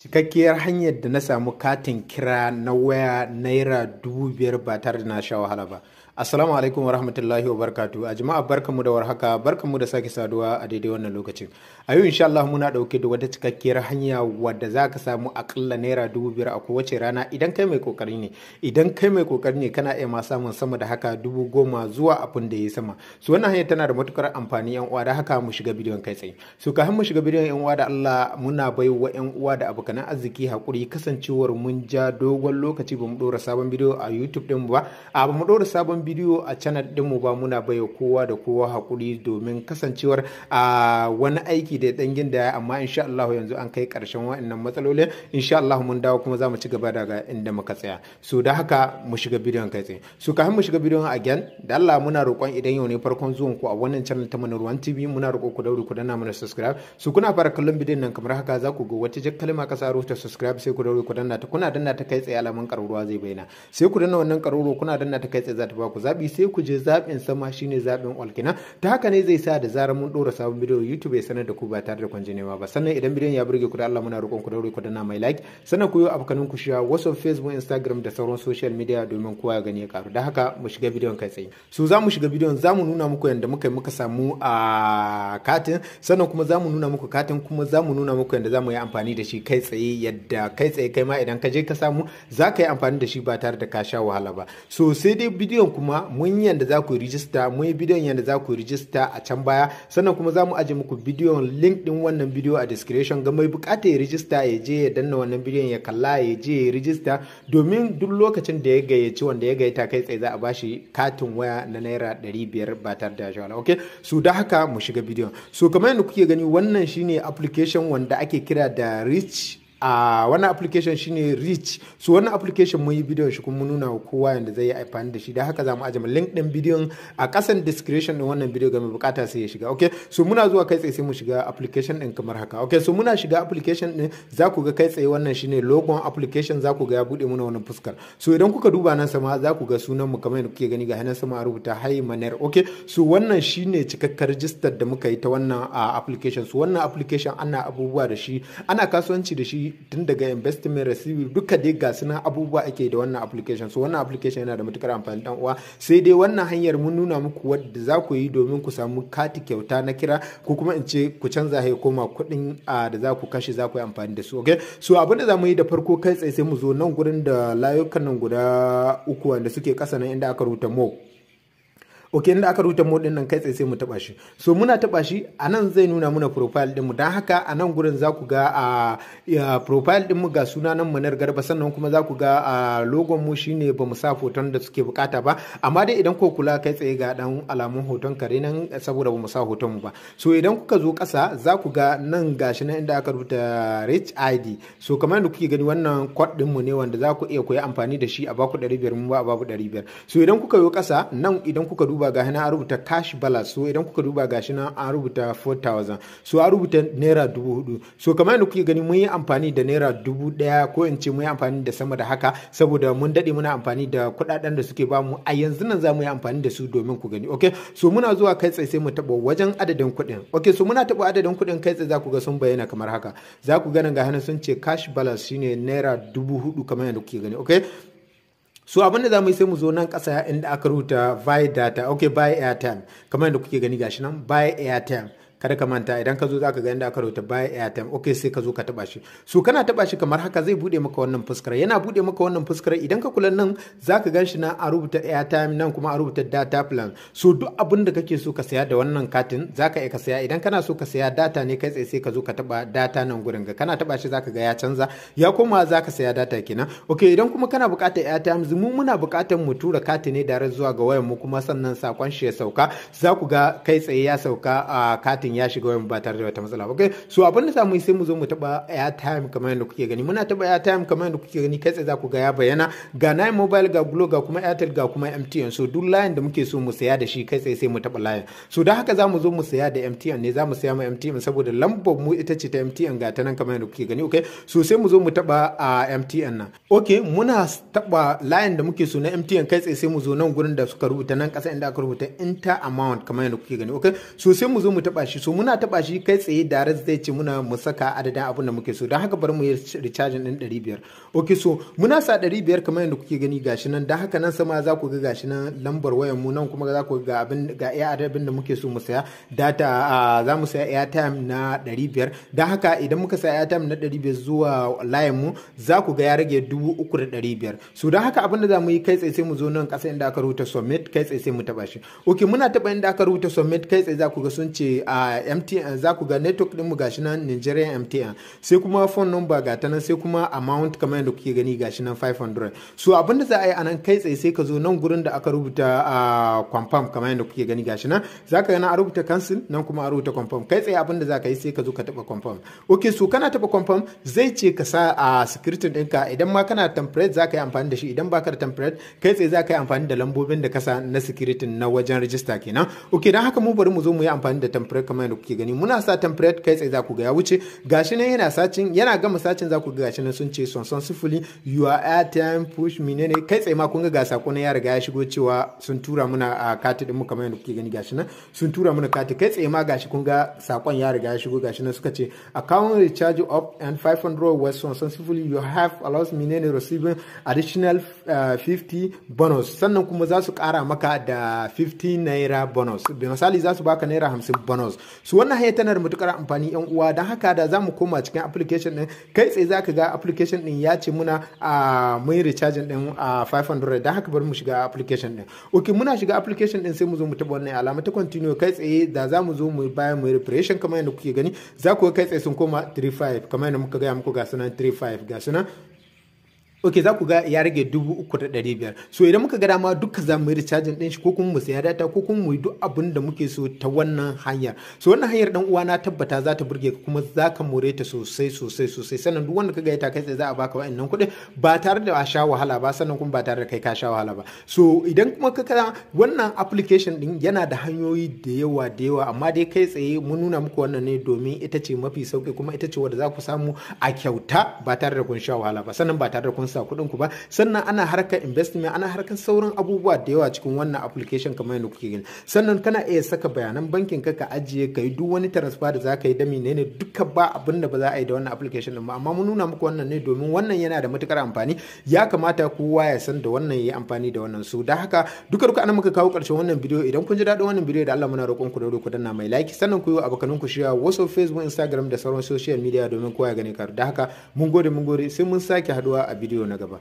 Cikakkiyar hanyar da na samu katin kira na waya ₦5,000 ba tare da na sha wahala ba. Assalamu alaikum wa rahmatullahi wa barakatuh. A jama'a, barkanmu da warhaka, barkanmu da sake saduwa a daidai wannan lokacin. A yau, insha Allah, muna dauke da wata cikakkiyar hanya wadda za ka samu akalla ₦5,000 a kowace rana idan kai mai kokari ne. Idan kai mai kokari ne, kana iya ma samun sama da haka, 10,000 zuwa abin da ya sama. So wannan hanya tana da matukar amfani, yan uwa, da haka mu shiga bidiyon kai tsaye. So kafin mu shiga bidiyon, yan uwa, da Allah muna bai wa yan uwa da abokan arziki hakuri, kasancewar mun ja dogon lokaci ba mu dora sabon bidiyo a YouTube din ba, a ba mu dora sabon bidiyo a channel dinmu ba. Muna baiwa kowa da kowa hakuri domin kasancewar a wani aiki da dan ginda, amma insha Allah yanzu an kai karshen wa'annan matsalolin. Insha Allah mun dawo kuma za mu ci gaba daga inda muka tsaya. So da haka mu shiga bidiyon kai tsaye. So kafin mu shiga bidiyon, again, da Allah muna roƙon idan yau ne farkon zuwan ku a wannan channel ta Ruwan TV, muna roƙo ku daure ku danna mana subscribe. So kuna fara kallon bidiyon nan kamar haka, za ku ga wata jar kalma kasa rubuta "subscribe", sai ku daure ku danna ta. Kuna danna ta, kai tsaye alamun ƙararrawa zai bayyana, sai ku danna wannan ƙararrawa. Kuna danna ta, kai tsaye za ta ba ku zabi, sai ku je zaɓin sama, shine zaɓin "all" kenan. Ta haka ne zai sa da zarar mun ɗora sabon bidiyo, YouTube ya sanar da ku ba tare da kun nema ba. Sannan idan bidiyon ya burge ku, da Allah muna roƙon ku daure ku danna mai like, sannan ku yi abokanin ku share WhatsApp, Facebook, Instagram da sauran social media domin kowa ya gani ya karu. Da haka mu shiga bidiyon kai tsaye. So za mu shiga bidiyon, za mu nuna muku yadda muka muka samu a katin, sannan kuma za mu nuna muku katin, kuma za mu nuna muku yadda za mu yi amfani da shi kai tsaye, yadda kai tsaye kai ma idan ka je ka samu za ka yi amfani da shi ba tare da ka sha wahala ba. So sai dai bidiyon kuma mun yi yadda za ku rijista, mun yi bidiyon yadda za ku rijista a can baya. Sannan kuma za mu aje muku bidiyon, link din wannan bidiyo a description, ga mai bukata ya rijista, ya je ya danna wannan bidiyon ya kalla, ya je ya rijista, domin duk lokacin da ya gayyaci wanda ya gayyata, kai tsaye za a bashi katin waya na ₦500 ba tare da shawala. Okay, so da haka mu shiga bidiyon. So kamar yadda kuke gani, wannan shine application wanda ake kira da Reach. A wannan application shine Reach. So wannan application mun yi bidiyon shi kuma mun nuna wa kowa yanda zai yi amfani da shi. Da haka za mu aje link din bidiyon a kasan description din wannan bidiyo, ga mai bukata sai ya shiga. Okay, so muna zuwa kai tsaye sai mu shiga application din kamar haka. Okay, so muna shiga application din, za ku ga kai tsaye wannan shine logon application. Za ku ga ya bude muna wannan fuskar. So idan kuka duba nan sama, za ku ga sunan mu kamar yadda kuke gani, ga hannun sama a rubuta "Hi Maner". Okay, so wannan shine cikakkar register da muka yi ta wannan application. So wannan application ana abubuwa da shi, ana kasuwanci da shi, tun daga investment, receive, duka dai ga suna abubuwa ake da wannan application. So wannan application yana da matukar amfani, dan uwa. Sai dai wannan hanyar mun nuna muku wadda za ku yi domin ku samu kati kyauta na kira, ko kuma in ce ku canza ya koma kuɗin da za ku kashe za ku yi amfani da su. Okay, so abin da za mu yi da farko, kai tsaye sai mu zo nan gurin da layukan nan guda uku wanda suke kasa nan, inda aka rubuta "more". Ok, inda aka rubuta "more" din nan, kai tsaye sai mu taba shi. So muna taba shi, a nan zai nuna muna profile din mu. Dan haka a nan gurin za ku ga a profile din mu, ga suna nan Manar Garba. Sannan kuma za ku ga a logon mu shine ba mu sa hoton da suke bukata ba, amma dai idan ko kula, kai tsaye ga dan alamun hoton kare nan, saboda ba mu sa hoton mu ba. So idan kuka zo kasa, za ku ga nan gashi nan inda aka rubuta "Reach ID". So kamar yadda kuke gani, wannan code din mu ne wanda za ku iya koyi amfani da shi a baku 500, mu ba a baku 500. So idan kuka yi kasa nan, idan kuka duba, ga nan an rubuta "cash balance". So idan kuka duba, gashi nan an rubuta 4000, so an rubuta ₦4,000. So kamar yadda kuke gani, mun yi amfani da ₦1,000, ko in ce mun yi amfani da sama da haka, saboda mun dade muna amfani da kudaden da suke bamu. A yanzu nan za mu yi amfani da su domin ku gani. Okay, so muna zuwa, kai tsaye sai mu taba wajen adadin kuɗin. Okay, so muna taba adadin kuɗin, kai tsaye za ku ga sun bayyana kamar haka. Za ku ganin ga hannun sun ce cash balance shine ₦4,000, kamar yadda kuke gani. Okay, so abin da za mu yi, sai mu zo nan ƙasa inda aka rubuta "buy data". Okay, "buy airtime", kamar yadda kuke gani, gashi nan "buy airtime". Kada ka manta, idan ka zo zaka ga inda aka rubuta "buy airtime". Okay, sai ka zo ka taba shi. So kana taba shi kamar haka, zai bude maka wannan fuskar. Yana bude maka wannan fuskar, idan ka kula nan, zaka gan shi nan a rubuta "airtime", nan kuma a rubuta "data plan". So duk abin da kake so ka saya da wannan katin, zaka iya ka saya. Idan kana so ka saya data ne, kai tsaye sai ka zo ka taba "data" nan gurin. Ga kana taba shi, zaka ga ya canza ya koma zaka saya data kenan. Okay, idan kuma kana buƙatar airtime, mu muna buƙatar mu tura kati ne direct zuwa ga wayar mu, kuma sannan sakon shi ya sauka. Za ku ga kai tsaye ya sauka, a katin ya shiga wayan ba tare da wata matsala ba. Okay, so abin da zamu yi, sai mu zo mu taba "airtime" kamar yadda kuke gani. Muna taba "airtime" kamar yadda kuke gani, kai tsaye za ku ga ya bayyana, ga Nine Mobile, ga Glo, ga kuma Airtel, ga kuma MTN. So duk layin da muke so mu saya da shi, kai tsaye sai mu taba layin. So da haka za mu zo mu saya da MTN ne, za mu saya ma MTN saboda lambar mu ita ce ta MTN, ga ta nan kamar yadda kuke gani. Okay, so sai mu zo mu taba a MTN nan. Okay, muna taba layin da muke so na MTN, kai tsaye sai mu zo nan gurin da suka rubuta nan kasa, inda aka rubuta "enter amount" kamar yadda kuke gani. Okay, so sai mu zo mu taba shi. shi. So muna taba shi kai tsaye direct zai ce muna mu saka adadin abin da muke so. Don haka bari mu yi recharging din 500. Okay, so muna sa 500 kamar yadda kuke gani gashi nan. Don haka nan sama za ku ga gashi nan lambar wayar mu, nan kuma za ku ga abin ga iya adadin da muke so mu saya data. Za mu saya airtime na 500. Don haka idan muka saya airtime na 500 zuwa layin mu, za ku ga ya rage 3,500. So don haka abin da za mu yi kai tsaye, sai mu zo nan kasa inda aka rubuta "submit", kai tsaye sai mu taba shi. Okay, muna taba inda aka rubuta "submit", kai tsaye za ku ga sun ce a MTN, za ku ga network din mu gashi nan Nigerian MTN, sai kuma phone number ga ta nan, sai kuma amount kamar yadda kuke gani gashi nan 500. So abin da za a yi anan, kai tsaye sai ka zo nan gurin da aka rubuta a "confirm" kamar yadda kuke gani gashi nan. Za ka ga na rubuta "cancel", nan kuma a rubuta "confirm". Kai tsaye abin da za ka yi, sai ka zo ka taba "confirm". Okay, so kana taba "confirm", zai ce ka sa a security ɗinka. Idan ma kana template za ka yi amfani da shi, idan baka da template, kai tsaye za ka yi amfani da lambobin da kasa na security na wajen register kenan. Okay, don haka mu bari mu zo mu yi amfani da template kamar yadda kuke gani. Muna sa template, kai tsaye za ku ga ya wuce. Gashi nan yana searching, yana gama searching za ku ga gashi nan sun ce "successfully your airtime push" menene. Kai tsaye ma kun ga sako na ya riga ya shigo cewa sun tura muna a kati din mu kamar yadda kuke gani, gashi nan sun tura muna kati. Kai tsaye ma gashi kun ga sakon ya riga ya shigo, gashi nan suka ce "account recharge up and 500 was successfully, you have allows menene receiving additional 50 bonus". Sannan kuma za su kara maka da 50 naira bonus, misali za su baka naira 50 bonus. Su wannan hanyar tana da matukar amfani, yan uwa. Don haka da za mu koma cikin application din, kai tsaye za ka ga application din ya ce muna a mun recharging din a 500. Don haka bari mu shiga application din. Okay, muna shiga application din, sai mu zo mu taba wannan alama ta "continue". Kai tsaye da za mu zo mu bayan mu refresh kamar yadda kuke gani, za ku ga kai tsaye sun koma 35 kamar yadda muka gaya muku. Ga sunan 35, ga sunan. Ok, za ku ga ya rage 3,500. So idan muka ga dama duka za mu yi recharging din shi, ko kuma mu saya data, ko kuma mu yi duk abin da muke so ta wannan hanyar. So wannan hanyar, dan uwa, na tabbata za ta burge ka kuma za ka more ta sosai sosai sosai. Sannan duk wanda ka ga ta, kai tsaye za a baka wa'annan kuɗi ba tare da a sha wahala ba, sannan kuma ba tare da kai ka sha wahala ba. So idan kuma ka kara wannan application din, yana da hanyoyi da yawa da yawa, amma dai kai tsaye mun nuna muku wannan ne domin ita ce mafi sauki, kuma ita ce wadda za ku samu a kyauta ba tare da kun sha wahala ba, sannan ba tare da kun sa kuɗin ku ba. Sannan ana harkar investment, ana harkar sauran abubuwa da yawa cikin wannan application kamar yadda kuke gani. Sannan kana iya saka bayanan bankin ka, ka ajiye, ka yi duk wani transfer da za ka yi da menene duka, ba abin da ba za a yi da wannan application din ba. Amma mun nuna muku wannan ne domin wannan yana da matukar amfani, ya kamata kowa ya san da wannan, yi amfani da wannan. Su da haka duka duka anan muka kawo karshen wannan bidiyo. Idan kun ji daɗin wannan bidiyo, da Allah muna roƙon ku da ku danna mai like, sannan ku yi wa abokanan ku share wasu Facebook, Instagram da sauran social media domin kowa ya gani kar. Da haka mun gode, mun gode, sai mun sake haduwa a bidiyo na gaba.